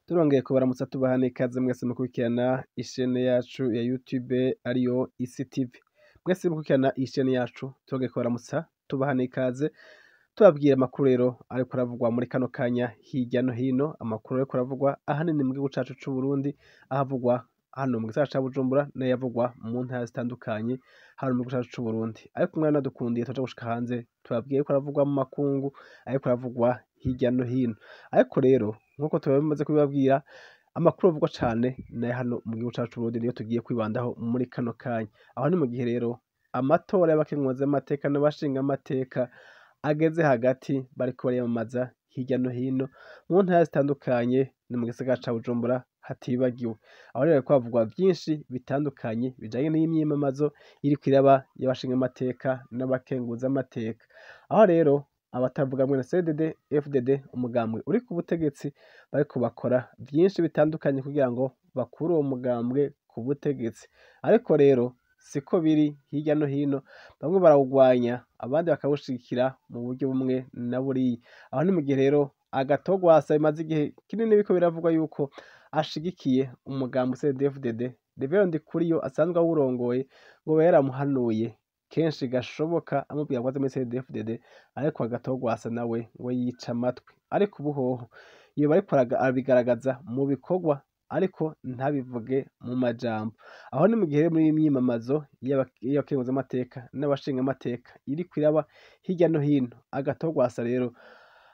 Turongeye kubaramutsa tubaha n'ikaze mwese mukurikirana ishene yacu ya YouTube ariyo Isi TV. Mwese mukurikirana ishene yacu turongeye kubaramutsa tubaha n'ikaze, tubabwira amakuru rero ariko aravugwa muri kano kanya hirya no hino, amakuru ariko aravugwa ahanini mu gihugu cacu c'Uburundi, ahavugwa hano mu gisagara ca Bujumbura n'ayavugwa mu ntara zitandukanye hano mu gihugu cacu c'Uburundi. Ariko umwana dukundiye turaja gushika hanze tubabwiye ko aravugwa mu makungu, ariko aravugwa hirya no hino. Ariko rero nkuko tubimaze kubibabwira, amakuru avugwa cane nayo hano mu gihugu cacu c'Uburundi niyo tugiye kwibandaho muri kano kanya. Aho ni mu gihe rero amatora y'abakenguzamateka n'abashingamateka ageze hagati, bariko bariyamamaza hirya no hino mu ntara zitandukanye no mu gisagara ca Bujumbura hatibagiwe. Aho rero hariko havugwa vyinshi bitandukanye bijanye n'imyiyamamazo iriko iraba y'abashingamateka n'abakenguzamateka. Aho rero abatavuga rumwe na CNDD FDD, umugambwe uri ku butegetsi, bariko bakora vyinshi bitandukanye kugira ngo bakure uwo mugambwe ku butegetsi. Ariko rero siko biri hirya no hino, bamwe barawugwanya abandi bakawushigikira mu buryo bumwe na buriya. Aho ni mu gihe rero Agathon-Rwasa bimaze igihe kinini biriko biravugwa yuko ashigikiye umugambwe CNDD-FDD. Reverend Ndikuriyo asanzwe awurongoye ngo yaramuhanuye kenshi gashoboka amubwira ngo aze muri CNDD-FDD, ariko Agathon-Rwasa nawe ngo yica amatwi. Ariko ubu hoho yoba ariko abigaragaza mu bikorwa ariko ntabivuge mu majambo. Aho ni mu gihe muri imyiyamamazo y'abakenguzamateka n'abashingamateka iriko iraba hirya no hino, Agathon-Rwasa rero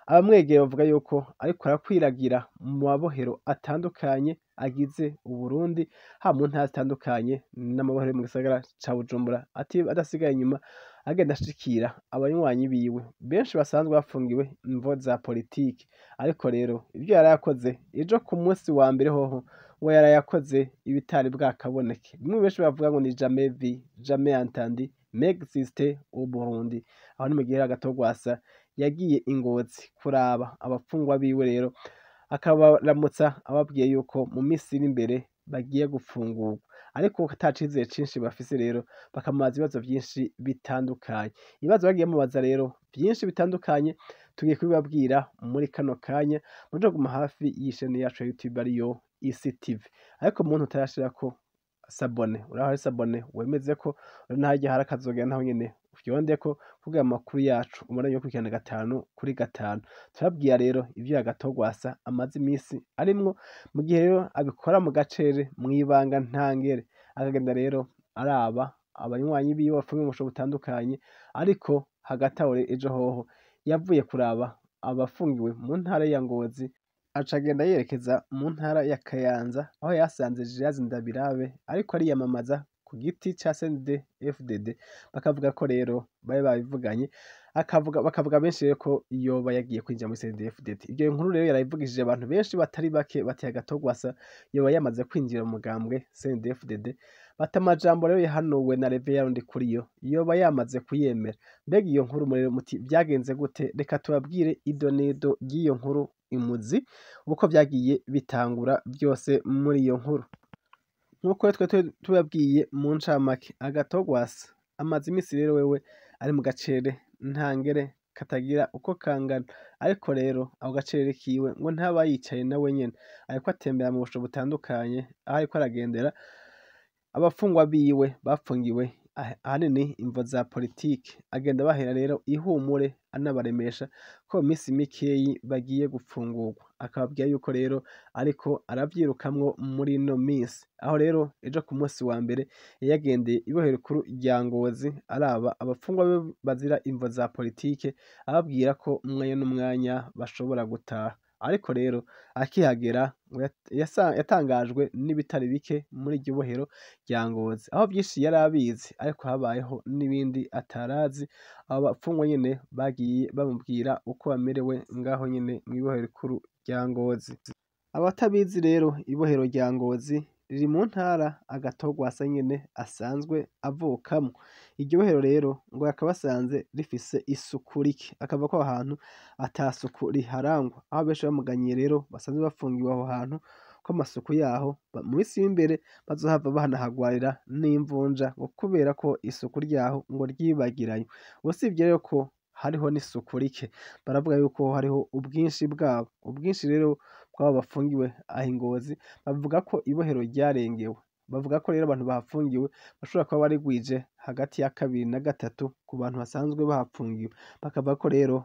abamwegera bavuga yuko ariko arakwiragira mu mabohero atandukanye agize Uburundi, haba mu ntara zitandukanye n'amabohero yo mu gisagara ca Bujumbura, adasigaye inyuma, agenda ashikira abanywanyi biwe benshi basanzwe bafungiwe imvo za politiki. Ariko rero ivyo yarayakoze ejo ku munsi wa mbere hoho ngo yarayakoze ibitari bwakaboneke. Bimwe benshi bavuga ngo ni jamais vu, jamais entendu, mais existe au Burundi. Aho ni mu gihe Agathon-Rwasa yagiye i Ngozi kuraba abafungwa biwe, rero akabaramutsa ababwiye yuko mu minsi iri imbere bagiye gufungurwa, ariko ata cizere cinshi bafise. Rero bakamubaza ibibazo vyinshi bitandukanye. Ibibazo bagiye bamubaza rero vyinshi bitandukanye tugiye kubibabwira muri kano kanya. Muje kuguma hafi y'ishene yacu ya YouTube ariyo Isi TV. Ariko muntu utarashirako s'abonner, uraho s'abonner wemeze ko nahajya hari akazogera naho nyene ufyondeko kugira amakuru yacu ubandanye ukurikirana gatanu kuri gatanu. Turabwira rero ivyo Agathon-Rwasa amaze imisi arimwo, mu gihe rero abikora mu gacere, mw'ibanga ntangere, akagenda rero araba abanywanyi biwe bafungiwe mu busho butandukanye. Ariko hagati aho ejo hoho yavuye kuraba abafungiwe mu ntara ya Ngozi, aca agenda yerekeza mu ntara ya Kayanza aho yasanze Gilles Ndabirabe ariko ariyamamaza ku giti ca CNDD FDD. Bakavuga ko rero bari babivuganye, akavuga bakavuga benshi rero ko yoba yagiye kwinjira muri CNDD FDD. Ivyo nkuru rero yarayivugishije abantu benshi batari bake, bati Agathon-Rwasa yoba yamaze kwinjira mu mugambwe CNDD FDD, bati amajambo rero yahanuwe na Reverend Ndikuriyo yoba yamaze kuyemera. Mbega iyo nkuru murero muti vyagenze gute? Reka tubabwire ido n'ido ry'iyo nkuru, imuzi uko vyagiye bitangura vyose muri iyo nkuru. Nkuko twe tubabwiye mu ncamake, Agathon-Rwasa amaze imisi rero wewe ari mu gacere ntangere katagira uko kangana. Ariko rero ako gacere kiwe ngo ntaba yicaye nawe nyene, ariko atembera mu busho butandukanye, aho ariko aragendera abafungwa biwe bafungiwe ahanini imvo za politike, agenda bahera rero ihumure, anabaremesha ko mu minsi mikeyi bagiye gufungurwa, akababwira yuko rero ariko aravyirukamwo muri ino minsi. Aho rero ejo ku munsi wa mbere yagendeye ibohero rikuru rya Ngozi araba abafungwa be bazira imvo za politike, ababwira ko umwanya n'umwanya bashobora gutaha. Ariko rero akihagera yatangajwe n'ibitari bike muri iryo bohero rya Ngozi, aho vyinshi yari abizi ariko habayeho n'ibindi atarazi. Abo bafungwa nyene bagiye bamubwira uko bamerewe ngaho nyene mw'ibohero rikuru rya Ngozi. Abatabizi rero, ibohero rya Ngozi riri mu ntara Agathon-Rwasa nyene asanzwe avukamwo. Iryo bohero rero ngo bakaba basanze rifise isuku rike, akavuga ko aho hantu ata suku riharangwa, aho benshi bamuganyiye rero basanzwe bafungiwe aho hantu ko amasuku yaho mu minsi y'imbere bazohava bahanahagwarira n'imvunja, ngo kubera ko isuku ryaho ngo ryibagiranywe. Usibye rero ko hariho n'isuku rike, baravuga yuko hariho ubwinshi bwabo, ubwinshi rero bw'abo bafungiwe aho i Ngozi, bavuga ko ibohero ryarengewe. Bavuga ko rero abantu bahafungiwe bashobora kuba barigwije hagati ya 2 na 3 ku bantu basanzwe bahafungiwe. Bakavuga ko rero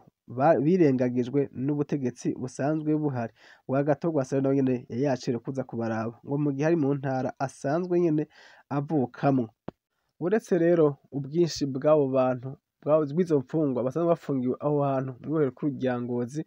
birengagijwe n'ubutegetsi busanzwe buhari. Agathon Rwasa nawe nyene yari yacerewe kuza kubaraba ngo mu gihe ari mu ntara asanzwe nyene avukamwo. Uretse rero ubwinshi bw'abo bantu bw'izo mfungwa basanzwe bafungiwe aho hantu mw'ibohero rikuru rya Ngozi,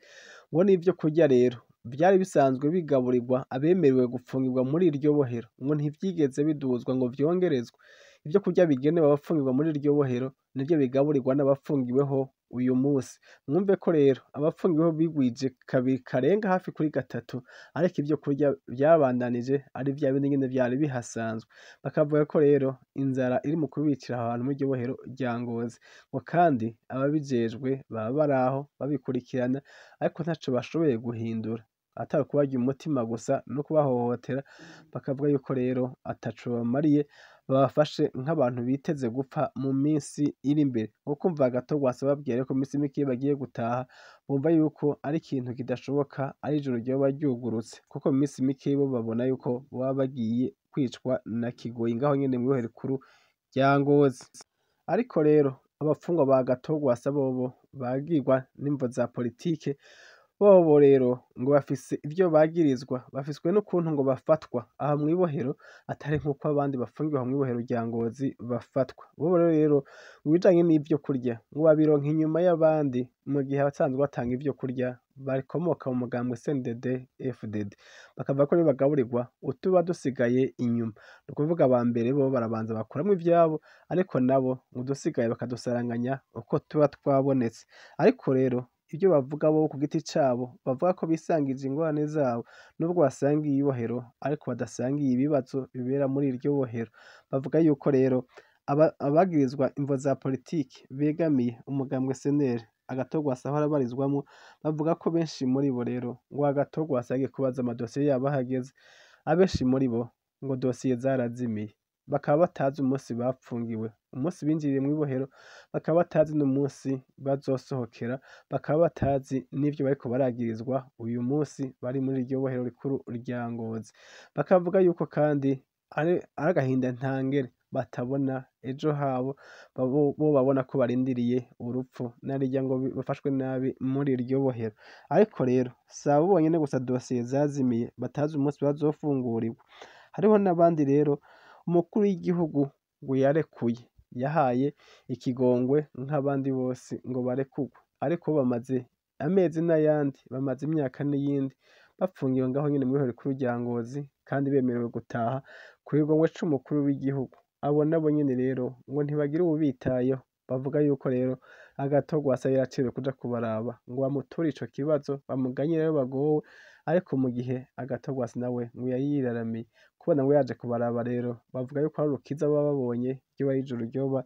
ngo n'ivyo kurya rero vyari bisanzwe bigaburirwa abemerewe gupfungirwa muri iryo bohero, ngo ntivyigeze biduzwa ngo vyongerezwe. Ivyo kurya bigenewe abafungirwa muri iryo bohero nivyo bigaburirwa n'abafungiweho uyu musi. Mwumve ko rero abafungiweho bigwije kabiri karenga hafi kuri 3, ariko ivyo kurya vyabandanije ari vya bindi nyene vyari bihasanzwe. Bakavuga ko rero inzara iri mu kubicira aho hantu muri iryo bohero rya Ngozi, ngo kandi ababijejwe baba baraho babikurikirana, ariko ntaco bashoboye guhindura, atari ukubarya umutima gusa no kubahohotera. Bakavuga yuko rero ataco babamariye, babafashe nk'abantu biteze gupfa mu minsi iri imbere. Kuko kumva Agathon Rwasa bababwira ko mu minsi mikeya bagiye gutaha, bumva yuko ari ikintu kidashoboka, ari ijuru ryoba ryugurutse, kuko mu minsi mikeya bo babona yuko boba bagiye kwicwa na kigoyi ngaho nyene mw'ibohero rikuru rya Ngozi. Ariko rero abafungwa ba Agathon Rwasa bobo bagirwa n'imvo za politike, bobo rero ngo bafise ivyo bagirizwa, bafiswe n'ukuntu ngo bafatwa aha mw'ibohero atari nk'uko abandi bafungiwe aho mw'ibohero rya Ngozi bafatwa. Bobo rero mu bijanye n'ivyo kurya ngo babironka inyuma y'abandi, mu gihe abasanzwe batanga ivyo kurya bakomoka mu mugambwe CNDD FDD. Bakavuga ko rero bagaburirwa utuba dusigaye inyuma, ni ukuvuga aba mbere bo barabanza bakuramwo ivyabo, ariko nabo udusigaye bakadusaranganya uko tuba twabonetse. Ariko rero ivyo bavuga bo ku giti cabo, bavuga ko bisangije ingorane zabo, nubwo basangiye ibohero ariko badasangiye ibibazo bibera muri iryo bohero. Bavuga yuko rero abagirizwa imvo za politike begamiye umugambwe CNL Agathon Rwasa aho arabarizwamwo, bavuga ko benshi muri bo rero ngo Agathon Rwasa yagiye kubaza amadosiye yabo ahageze, abenshi muri bo ngo dosiye zarazimiye, bakaba batazi umunsi bapfungiwe, umunsi binjiriye mw'ibohero, bakaba batazi n'umunsi bazosohokera, bakaba batazi n'ivyo bariko baragirizwa uyu munsi bari muri iryo bohero rikuru rya Ngozi. Bakavuga yuko kandi ari agahinda ntangere batabona ejo habo, bo babona ko barindiriye urupfu narirya ngo bafashwe nabi muri iryo bohero. Ariko rero si abo bonyene gusa dosiye zazimiye batazi umunsi bazofungurirwa, hariho n'abandi rero umukuru w'igihugu ngo yarekuye, yahaye ikigongwe nk'abandi bose ngo barekurwe, ariko bo bamaze amezi n'ayandi, bamaze imyaka n'iyindi bapfungiwe ngaho nyene mw'ibohero rikuru rya Ngozi, kandi bemerewe gutaha ku kigongwe c'umukuru w'igihugu. Abo nabo nyene rero ngo ntibagira uwubitayeho. Bavuga yuko rero Agathon Rwasa yaracerewe kuja kubaraba ngo bamuture ico kibazo, bamuganyire ayo bagowe, ariko mu gihe Agathon Rwasa nawe ngo yari yiraramiye kubona ngo yaje kubaraba rero, bavuga yuko ari urukiza baba babonye, ryoba ari ijuru ryoba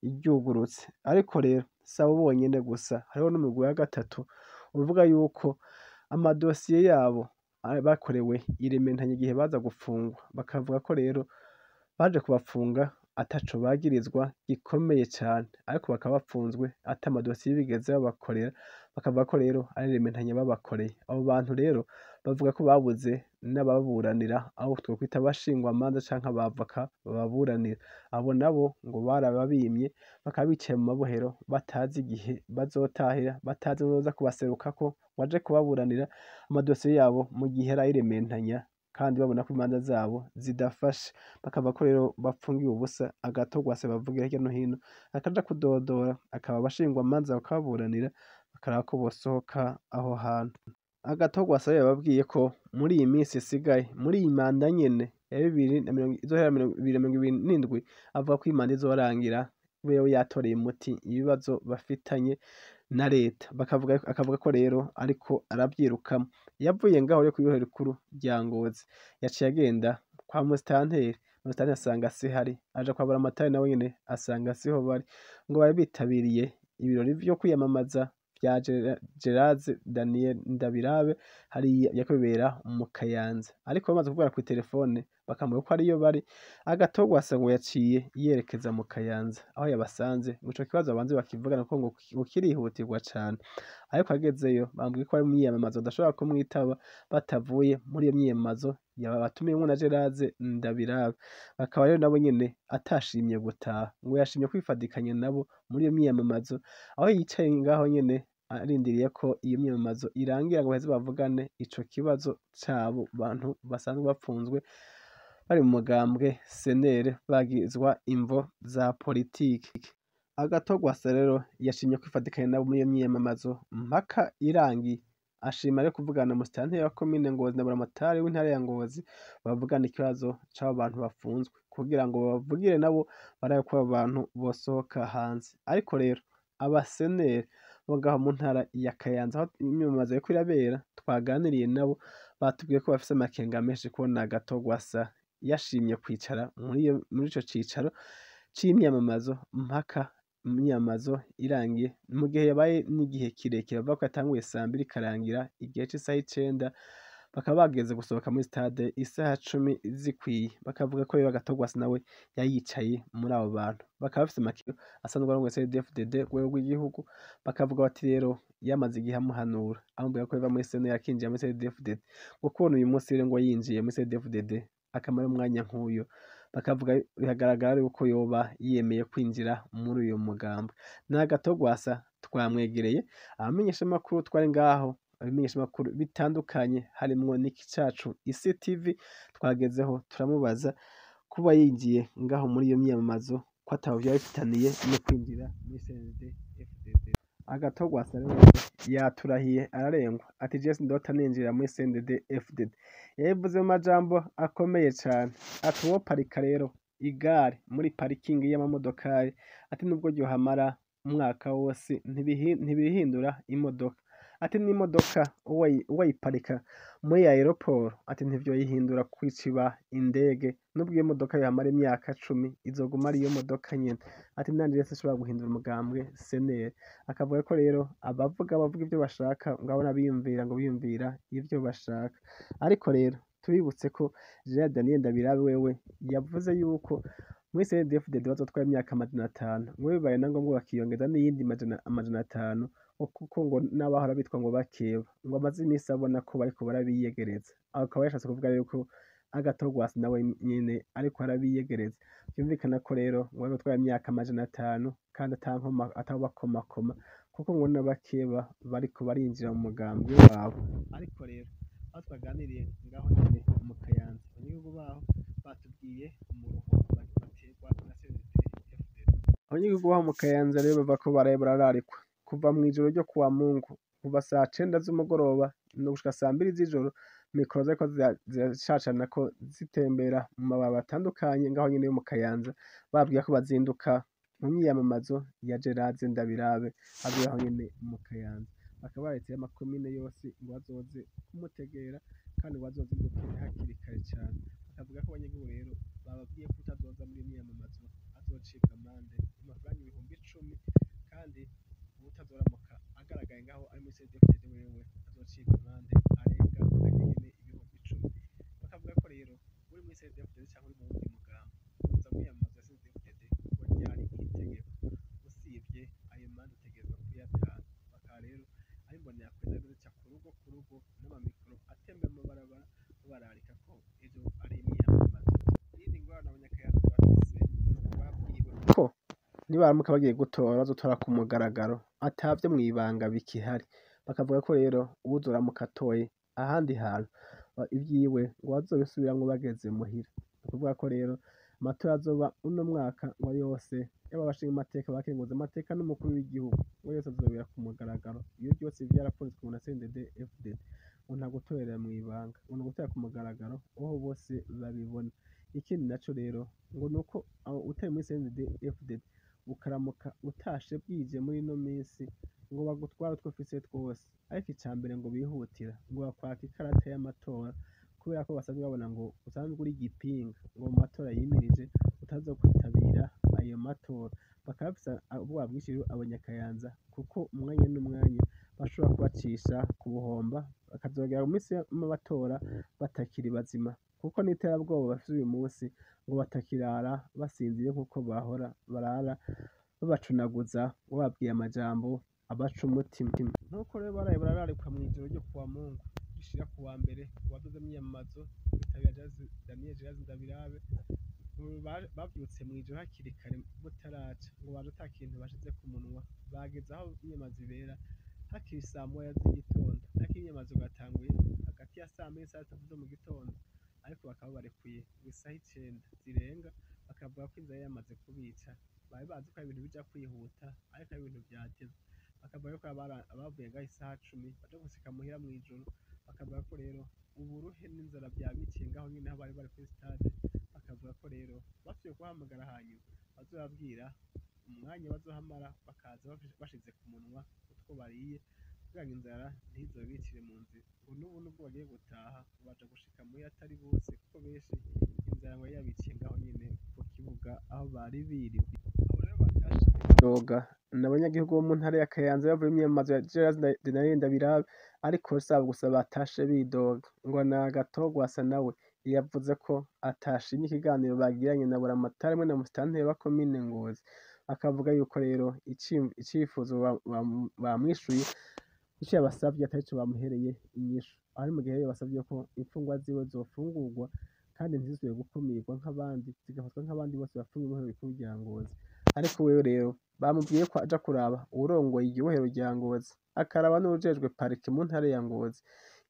ryugurutse. Ariko rero si abo bonyene gusa, hariho n'umugwi wa gatatu uvuga yuko amadosiye yabo bakorewe irementanya igihe baza gupfungwa. Bakavuga ko rero baje kubapfunga ataco bagirizwa gikomeye cane, ariko bakaba bapfunzwe ata amadosiye bigeze babakorera, bakavuga ko rero ari irementanya babakoreye. Abo bantu rero bavuga ko babuze n'ababuranira, abo twokwita abashingwamanza canke abavoka bababuranira. Abo nabo ngo barababimye, bakaba bicaye mu mabohero batazi igihe bazotahira, batazi uwuzoza kubaserukako ngo aje kubaburanira amadosiye yabo mu gihe ari ayirementanya, kandi babona ko imanza zabo zidafashe. Bakavuga ko rero bapfungiwe ubusa. Agathon Rwasa bavugira hirya no hino, akaja kudodora, akaba abashingwamanza bakababuranira, bakaraba ko bosohoka aho hantu. Agathon Rwasa yababwiye ko muri iyi minsi isigaye, muri iyi manda nyene ya izohera 2027, avuga ko iyi manda izorangira wewe yatoreye umuti ibibazo bafitanye na leta. Akavuga ko rero ariko arabyirukamwo. Yavuye ngaho rero kw'ibohero rikuru rya Ngozi, yaciye agenda kwa musitanteri, musitanteri asanga sihari, aja kwa buramatari nawe nyene asanga siho bari, ngo bari bitabiriye ibirori vyo kwiyamamaza vya Gerard Daniel Ndabirabe hariya yariko bibera mu Kayanza. Ariko bamaze kuvugana kw'iterefone, bakamubwira ko ariyo bari. Agathon Rwasa ngo yaciye yerekeza mu Kayanza aho yabasanze ngo ico kibazo babanze bakivugane kuko ngo kirihutirwa cane, ariko agezeyo bamubwiye ko bari mu myiyamamazo badashobora kumwitaba batavuye muri iyo myiyamamazo yabatumiyemwo na Gerard Ndabirabe. Bakaba rero nabo nyene atashimye gutaha, ngo yashimye kwifadikanya nabo muri iyo myiyamamazo, aho yicaye ngaho nyene arindiriye ko iyo myiyamamazo irangira ngo baheze bavugane ico kibazo c'abo bantu basanzwe bapfunzwe bari mu mugambwe senere bagizwa imvo za politiki. Agathon Rwasa rero yashimye kwifadikanya nabo muri iyo myiyamamazo mpaka irangiye, ashima rero kuvugana na musitanteri wa komine Ngozi na buramatari w'intara ya Ngozi bavugana ikibazo c'abo bantu bafunzwe kugira ngo babavugire nabo barabe ko abo bantu bosohoka hanze. Ariko rero abaseneri bo ngaho mu ntara ya Kayanza aho imyiyamamazo yariko irabera twaganiriye nabo batubwiye ko bafise amakenga menshi kubona Agathon Rwasa yashimye kwicara muri ico cicaro c'imyiyamamazo mpaka imyiyamamazo irangiye, mu gihe yabaye n'igihe kirekire bavuga ko yatanguye sambiri ikarangira igihe c'isaha 9, bakaba bageze gusohoka muri stade isaha 10 zikwiye. Bakavuga ko rero Agathon Rwasa nawe yayicaye muri abo bantu, bakaba bafise amakenga asanzwe arongoye CNDD-FDD ku rwego rw'igihugu, bakavuga bati rero yamaze igihe amuhanura amubwira ko yova muri CNL akinjira muri CNDD-FDD, ngo kubona uyu munsi rero ngo yinjiye muri CNDD-FDD akamara umwanya nk'uyo, bakavuga biragaragara yuko yoba yemeye kwinjira muri uyu mugambwe. Na Agathon Rwasa twamwegereye, abamenyeshamakuru twari ngaho, ibimenyeshamakuru bitandukanye harimwo n'iki cacu Isi TV, twagezeho turamubaza kuba yinjiye ngaho muri iyo myiyamamazo ko ataho vyaba bifitaniye no kwinjira muri CNDD-FDD. Agathon Rwasa rero yaturahiye ararengwa ati jewe sindota ninjira muri CNDD-FDD. Yabivuze mu majambo akomeye cane ati uwoparika rero igare muri parikingi y'amamodokari, ati nubwo ryohamara umwaka wose ntibihindura imodoka, ati n'imodoka uwayiparika muri aeroport ati ntivyoyihindura kwiciba indege, nubwo iyo modoka yohamara imyaka 10 izoguma ari iyo modoka nyene, ati nanje rero sinshobora guhindura umugambwe CNL. Akavuga ko rero abavuga bavuga ivyo bashaka, ngabo n'abiyumvira ngo biyumvira ivyo bashaka. Ariko rero tubibutse ko Gerard Daniel Ndabirabe wewe yavuze yuko muri CNDD-FDD bazotwara imyaka 500, ngo bibaye na ngombwa bakiyongeza n'iyindi 500, kuko ngo n'abahora bitwa ngo bakeba ngo amaze imisi abona ko bariko barabiyegereza. Akaba yashatse kuvuga yuko Agathon Rwasa nawe nyene ariko arabiyegereza. Vyumvikana ko rero ngo bazotwara imyaka 500 kandi atawubakomakoma, kuko ngo n'abakeba bariko barinjira mu mugambwe wabo. Ariko rero aho twaganiriye ngaho nyene mu Kayanza, abanyagihugu baho batubwiye umuruho baterwa na CNDD-FDD. Abanyagihugu baho mu Kayanza rero bava ko baraye barararikwa kuva mw'ijoro ryo kuwa Mungu, kuva saa 9 z'umugoroba no gushika saa 2 z'ijoro, mikoro zariko ziracacanako zitembera mu mabarabara atandukanye ngaho nyene yo mu Kayanza, bababwira ko bazinduka mu myiyamamazo ya Gerard Ndabirabe avuye aho nyene mu Kayanza. Bakaba baretse amakomine yose ngo bazoze kumutegera kandi ngo bazozinduke hakiri kare cane. Bakavuga ko abanyagihugu rero bababwiye ko utazoza muri iyo myiyamamazo azocibwa amande y'amafaranga 10,000, kandi uwutazoramuka agaragaye ngaho ari muri CNDD-FDD wewe azocibwa amande arenga ayo nyene 10,000. Bakavuga ko rero uri muri CNDD-FDD canke uri mu wundi mugambwe uza mwiyamamaza CNDD-FDD ngo ryari itegeko, usivye ayo mande utegerezwa kuyatanga. Bakaba rero ari imbonerakure zari zica ku rugo ku rugo n'amamikoro atembera mu mabarabara babararika ko ejo ari imyiyamamazo. Iyindi ngorane abanyakayanza bafise nuko babwiwe ko nibaramuka bagiye gutora bazotora ku mugaragaro atavyo mw'ibanga bikihari. Bakavuga ko rero uwuzoramuka atoye ahandi hantu ivyiwe ngo bazobisubiramwo bageze muhira. Ni ukuvuga ko rero amatora azoba uno mwaka ngo yose, yaba abashinga amateka, abakenguza amateka n'umukuru w'igihugu, ngo yose azobera ku mugaragaro. Iyo vyose vyarapfunditswe na CNDD-FDD, ngo nta gutorera mw'ibanga, ngo ni ugutora ku mugaragaro aho bose babibona. Ikindi naco rero ngo nuko utari muri CNDD-FDD ukaramuka utashe bwije muri ino minsi ngo bagutware utwo ufise twose, ariko icambere ngo bihutira ngo bakwaka ikarata y'amatora, kubera ko basanzwe babona ngo usanzwe uri igipinga, ngo mu matora yimirije utazokwitabira ayo matora. Bakaba bafise ubwoba bwinshi rero abanyakayanza, kuko umwanya n'umwanya bashobora kubacisha ku buhomba bakazogera mu minsi y'amatora batakiri bazima, kuko n'iterabwoba bafise uyu munsi ngo batakirara basinziriye nkuko bahora barara babacunaguza bababwiye amajambo abaca umutima. Nkuko rero baraye barararikwa mw'ijoro ryo kuwa Mungu rishira kuwa mbere, uwadoze imyiyamamazo kwitabira Daniel Gerard Ndabirabe bavyutse mw'ijoro hakiri kare butaraca, ngo baje ata kintu bashize ku munwa, bageze aho imyiyamamazo ibera hakiri saa moya z'igitondo, ariko imyiyamamazo yatanguye hagati ya saa mbiri n'isaha zitatu zo mu gitondo, ariko bakaba barekuye isaha 9 zirenga, bakavuga ko inzara yamaze kubica. Bari bazi ko ari ibintu bija kwihuta, ariko ari ibintu vyatevye. Bakavuga ko abavuye ngaho isaha 10 baja gushika muhira mw'ijoro, bakavuga ko rero uburuhe n'inzara vyabiciye ngaho nyene aho bari bari kuri stade. Bakavuga ko rero basubiye kubahamagara hanyuma bazobabwira umwanya bazohamara, bakaza bashize ku munwa utwo bariye kugira ngo inzara ntizobicire mu nzira. Ngo n'ubu nubwo bagiye gutaha baja gushika muhira atari bose, kuko benshi inzara ngo yabiciye ngaho nyene ku kibuga aho bari biriwe. Abo rero batashe bidoga ni abanyagihugu bo mu ntara ya Kayanza bavuye mu myiyamamazo ya Gerard Daniel Ndabirabe, ariko sabo gusa batashe bidoga, ngo na Gatogwasa nawe yavuze ko atashimye ikiganiro bagiranye na Buramatari hamwe na Musitanteri wa komine Ngozi, akavuga yuko rero icifuzo bamwishuye ico yabasavye atarico bamuhereye inyishu. Aho mu gihe basavye ko imfungwa ziwe zofungurwa kandi ntizisubire gukumirwa nk'abandi, zigafatwa nk'abandi bose bafungiwe mw'ibohero rikuru rya Ngozi. Ariko wewe rero bamubwiye ko aja kuraba uwurongoye iryo bohero rya Ngozi, akaraba n'uwujejwe parike mu ntara ya Ngozi.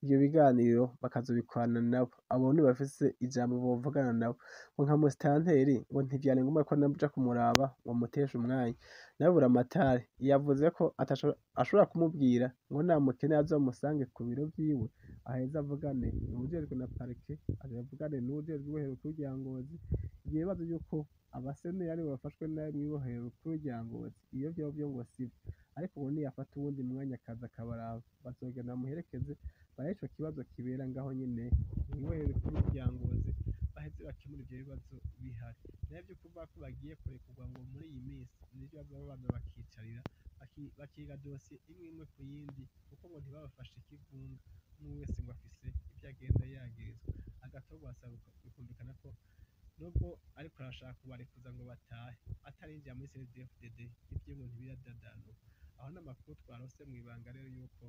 Ivyo biganiro bakazobikorana nabo, abo nibo bafise ijambo bovugana nabo. Ngo nka Musitanteri ngo ntivyari ngombwa ko naja kumuraba ngo amuteshe umwanya. Nawe Buramatari yavuze ko ashobora kumubwira ngo namukenera azomusange ku biro vyiwe, aheze avugane n'uwujejwe na parike, avugane n'uwujejwe ibohero rikuru rya Ngozi. Ivyo bibazo yuko abaseneri aribo bafashwe nabi mw'ibohero rikuru rya Ngozi, iyo vyovyo ngo sivyo, ariko ngo niyafata uwundi mwanya akaza akabaraba, bazogenda bamuherekeze barabe ico kibazo kibera ngaho nyene mw'ibohero rikuru rya Ngozi, baheze bakemure ivyo bibazo bihari. Nayo vyo kuvuga ko bagiye kurekurwa ngo muri iyi minsi, nivyo baza bakicarira bakiga dosiye imwe imwe ku yindi, kuko ngo ntibabafashe ikivunga, umwe wese ngo afise ivyo agenda yagirizwa. Agatogwasa bikumvikana ko nubwo ariko arashaka kubarekuza ngo batahe, atarinjira muri CNDD-FDD, ivyo ngo ntibiradadanuka. Aho n'amakuru twarose mw'ibanga rero yuko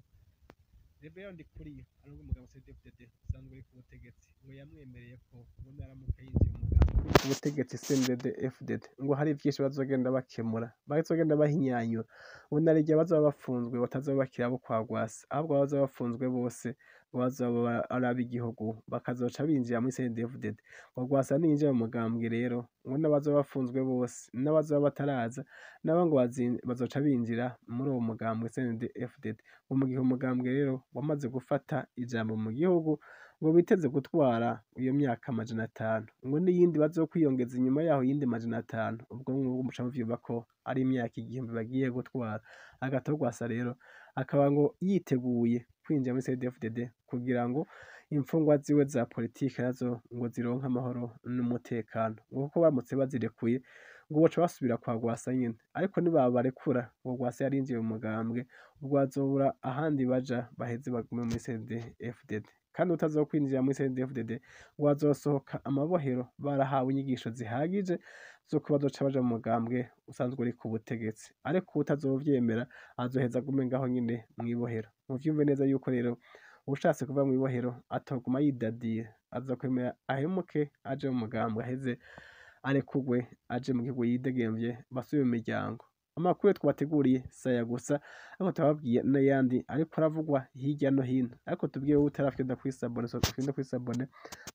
Reverend Ndikuriyo ari umugabo CNDD-FDD usanzwe uri ku butegetsi, ngo yamwemereye ko ngo naramuka yinjiye mu mugambi ku butegetsi CNDD-FDD ngo hari vyinshi bazogenda bakemura, bazogenda bahinyanyura, ngo narirya bazoba bafunzwe batazoba bakiri abo kwa Rwasa, ahubwo bazoba bafunzwe bose ngo bazoba ari ab'igihugu, bakazoca binjira muri CNDD-FDD. Ngo Rwasa niyinjira mu mugambwe rero ngo n'abazoba bafunzwe bose n'abazoba bataraza nabo ngo bazoca binjira muri uwo mugambwe CNDD-FDD. Ngo mu gihe umugambwe rero wamaze gufata ijambo mu gihugu, ngo biteze gutwara iyo myaka 500, ngo n'iyindi bazokwiyongeza inyuma yaho iyindi 500, ubwo ngubwo muca muvyumva ko ari imyaka 1000 bagiye gutwara. Agatogwasa rero akaba ngo yiteguye kwinjira muri CNDD-FDD kugira ngo imfungwa ziwe za politike nazo ngo zironke amahoro n'umutekano, ngo kuko baramutse bazirekuye ngo boca basubira kwa Rwasa nyene, ariko nibabarekura ngo Rwasa yarinjiye mu mugambwe, ubwo bazobura ahandi baja baheze bagume muri CNDD-FDD. Kandi utazokwinjira muri CNDD-FDD ngo bazosohoka amabohero barahawe inyigisho zihagije zuko bazoca baja mu mugambwe usanzwe uri ku butegetsi, ariko utazovyemera azoheza agume ngaho nyene mw'ibohero. Muvyumve neza yuko rero uwushatse kuva mw'ibohero atoguma yidadira, azokwemera ahemuke aje mu mugambwe, aheze arekurwe aje mu gihugu yidegemvye, basubire mu miryango. Amakuru twabateguriye saya gusa, ariko turababwiye n'ayandi ariko aravugwa hirya no hino. Ariko tubwiye wowe utarafyonda kuri sabone, so ufyonde kuri sabone,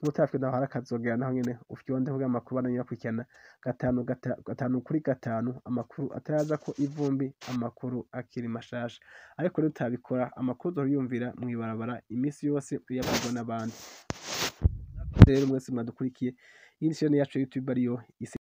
n'utarafyonda aho hari akazogera naho nyene ufyonde kugira amakuru abandanye akurikirana 5 5 kuri 5, amakuru ataraza ko ivumbi, amakuru akiri mashasha. Ariko rero utabikora, amakuru uzoyumvira mw'ibarabara imisi yose uyabwirwa n'abandi. Rero mwese mwadukurikiye, iyi ni chaîne yacu ya YouTube ariyo Isi.